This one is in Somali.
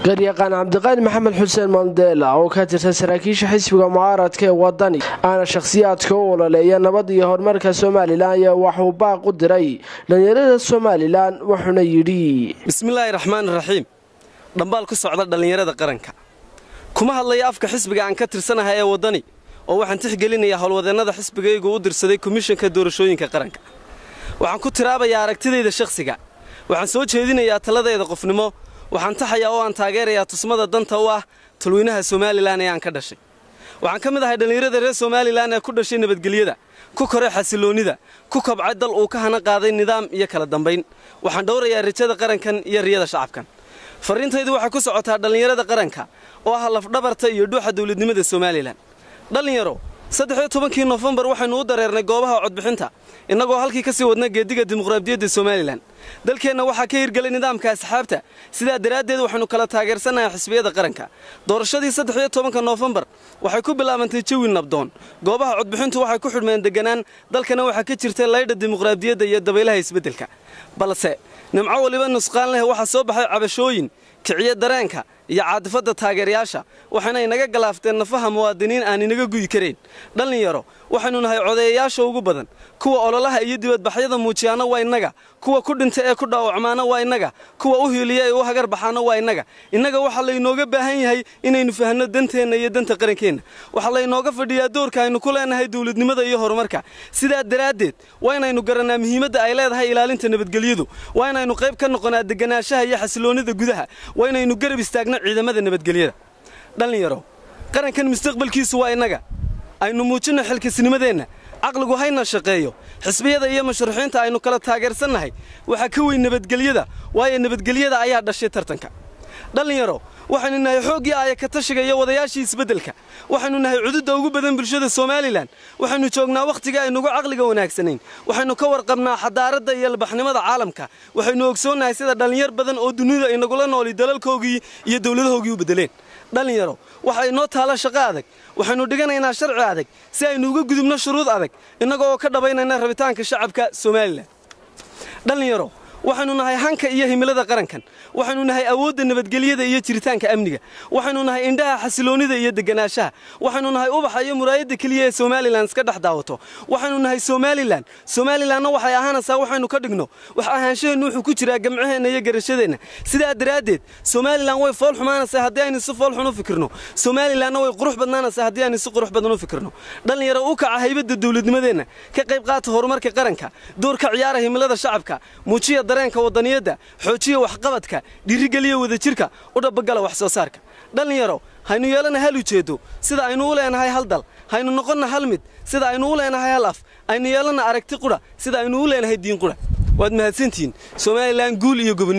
Garyaqaan Cabdiqaani Maxamed Xuseen Mandela oo ka tirsan saraakiisha xisbiga mucaaradka ee Wadani aana shakhsiyaadka u ololeeya nabad iyo horumarka Somalilan ayaa waxuu baaq u diray dhalinyarada Somalilan, wuxuuna yidhi: Bismillaahi raxmaani raxiim. Dhambaal ku socda dhallinyarada qaranka. Kuma hadlaya afka xisbiga aan ka tirsanahay ee Waddani, oo waxaan tixgelinayaa howlwadeennada xisbigaygu u dirsaday komishanka doorashooyinka qaranka. Waxaan ku tiraabayaa aragtidayda shakhsiga, waxaan soo jeedinayaa taladayda qofnimo, waxaan taxayaa oo aan taageerayaa tusmada danta u ah talweynaha Somalilan ee aan ka dhashay. Waxaan ka mid ahay dhallinyarada reer Somalilan ee ku dhashay nabadgelyada, ku koray xasiloonnida, ku kobcay dal uu ka hana qaaday nidaam iyo kala dambayn. Waxaan dhowrayaa rajada qarankan iyo riyada shacabkan. Farriintaydu waxay ku socotaa dhallinyarada qaranka oo ah lafdhabarta iyo dhuuxa dowladnimada Somalilan. Dhallinyaro, 13-kii Nofembar waxaynu u dareernay goobaha codbixinta, innagoo halkii ka sii wadna geediga dimuqraadiyadda Somalilan. Dalkeenna waxaa ka hirgelay nidaamka asxaabta, sidaa daraaddeed waxaynu kala taageersanahay xisbiyada qaranka. Doorashadii 13-ka Noofembar waxay ku bilaabantay jawi nabdoon. Goobaha codbixintu waxay ku xidhmeen deganaan, dalkana waxaa ka jirtay laydha dimuqraadiyadda iyo dabaylaha isbeddelka. Balse nimco waliba nusqaan leh, waxaa soo baxay cabashooyin kiciye dareenka iyo caadifadda taageerayaasha, waxaana inaga galaafteen nafaha muwaadiniin aan inaga guyi karayn. Dhallinyaro, waxaynu nahay codeeyayaasha ugu badan. Kuwa ololaha iyo dibadbaxyada muujiyaana waa innaga, kuwa ku dhinta ee ku dhaawacmaana waa innaga, kuwa u hiiliya ee u hagar baxaana waa innaga. Innaga waxaa laynooga baahan yahay inaynu fahanno danteenna iyo danta qarankeenna. Waxaa laynooga fadhiyaa doorka aynu ku leenahay dowladnimada iyo horumarka. Sidaa daraaddeed waa inaynu garannaa muhiimadda ay leedahay ilaalinta nabadgelyadu, waa inaynu qayb ka noqonaa deganaanshaha iyo xasiloonnida gudaha, waa inaynu garab istaagno ciidamada nabadgelyada. Dhallinyaro, qarankan mustaqbalkiisu waa innaga. Aynu muujinno xilkasnimadeenna, caqligu hayna shaqeeyo. Xisbiyada iyo musharaxiinta aynu kala taageersannahay waxaa ka weyn nabadgelyada, waayo nabadgelyada ayaa dhashay tartanka. Dhallinyaro, waxaynu nahay xooggii aaya ka tashiga iyo wadayaashii isbeddelka. Waxaynu nahay cududda ugu badan bulshada Somalilan. Waxaynu joognaa wakhtiga aynugu caqliga wanaagsanayn. Waxaynu ka warqabnaa xadaaradda iyo albaxnimada caalamka. Waxaynu ogsoonnahay sida dhallinyar badan oo dunida inagula nooli dalalkoogii iyo dowladahoogii u beddeleen. Dhallinyaro, waxa inoo taala shaqo adag. Waxaynu dhiganaynaa sharci adag si aynu uga gudubno shuruud adag, innaga oo ka dhabaynayna rabitaanka shacabka Somalilan. Dhallinyaro, waxaynu nahay hanka iyo himilada qarankan. Waxaynu nahay awoodda nabadgelyada iyo jiritaanka amniga. Waxaynu nahay indhaha xasiloonnida iyo deganaanshaha. Waxaynu nahay ubaxa iyo muraayadda keliya ee Somalilan iska dhex daawato. Waxaynu nahay Somalilan, Somalilanna waxay ahaanaysaa waxaynu ka dhigno. Wax ahaanshaheennu wuxuu ku jiraa gamcaheenna iyo garashadeenna. Sidaa daraaddeed Somalilan way fool xumaanaysaa haddii aynu si fool xun u fikirno, Somalilanna way qurux badnaanaysaa haddii aynu si qurux badan u fikirno. Dhallinyaro, u kaca haybadda dowladnimadeenna, ka qayb qaata horumarka qaranka, door ka ciyaara himilada shacabka, muujiya dareenka wadaniyadda, xoojiya waxqabadka, dhiirigeliya wadajirka, u dhabbagala wax soo saarka. Dhallinyaro, haynu yeelana hal ujeeddo sida aynu u leenahay hal dal. Haynu noqonna hal mid sida aynu u leenahay hal af. Aynu yeelana aragti qudha sida aynu u leenahay diin qudha. Waad mahadsantihiin. Somalilan guul iyo goboni.